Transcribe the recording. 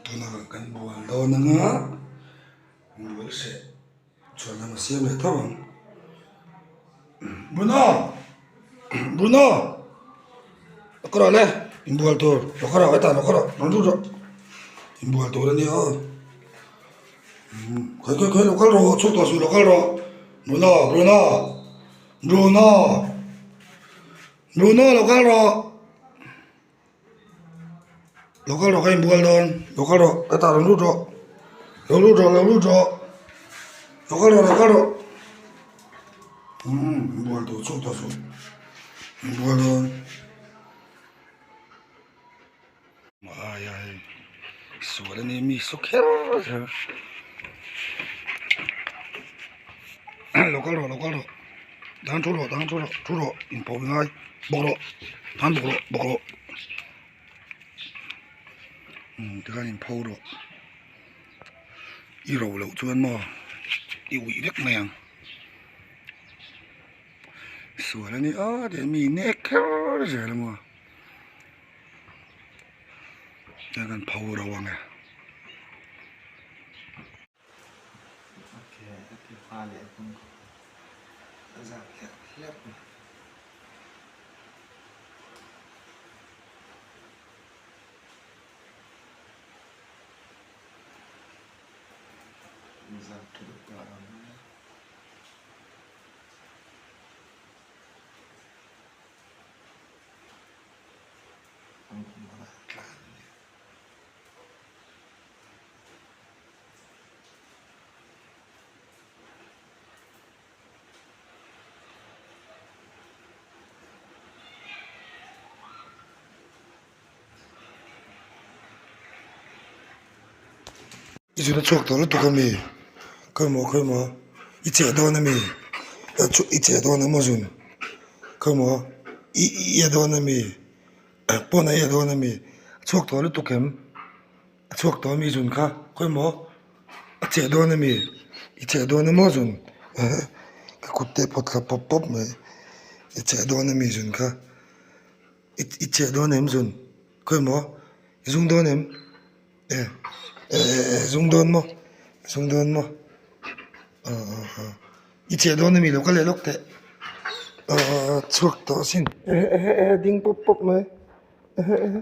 Tunah kan bual dawn anga bual hreh chuan lam a siam leh tho ang. Bruno! Bruno! Lo kal rawh le inbual tur lo kal rawh hetah lo kal rawh rawn lut rawh inbual tur a nia aw khawi khawi khawi lo kal rawh chhuk tawh suh lo kal rawh Bruno Bruno Bruno Bruno lo kal rawh lo kal rawh ka inbual dawn lo kal rawh hetah rawn lut rawh lo lut rawh lo lut rawh lo kal rawh lo kal rawh umm inbual tur chhuk tawh suh inbual dawn ai ai sual a nia mi saw kher kher lo kal rawh lo kal rawh dang thu rawh dang thu rawh thu rawh inpawh ngai bawk rawh han bawk rawh bawk rawh umm tikhan inpho rawh i ro loh chuan maw i uih vek mai ang sual a ni a tih mi nek kher zel a maw tihian kan pho ro ang e. I zun a chhuak tawh lutuk ami khawimaw khawimaw i cheh dawn ami i cheh dawn emaw zun khawimaw i i a dawn ami pawn a i a dawn ami a chhuak tawh lutuk em a chhuak tawh ami zun kha khawimaw a cheh dawn ami i cheh dawn emaw zun ka kut te pawh thla pawp pawp mai i cheh dawn ami zun kha i cheh dawn em zun khawimaw i zung dawn em. E e e zung dawn maw zung dawn maw aw aw aw i cheh dawn ami lo kal leh lawk teh aw aw aw chhuak tawh asin ehe ehe ehe ding pawp pawp mai ehe ehe.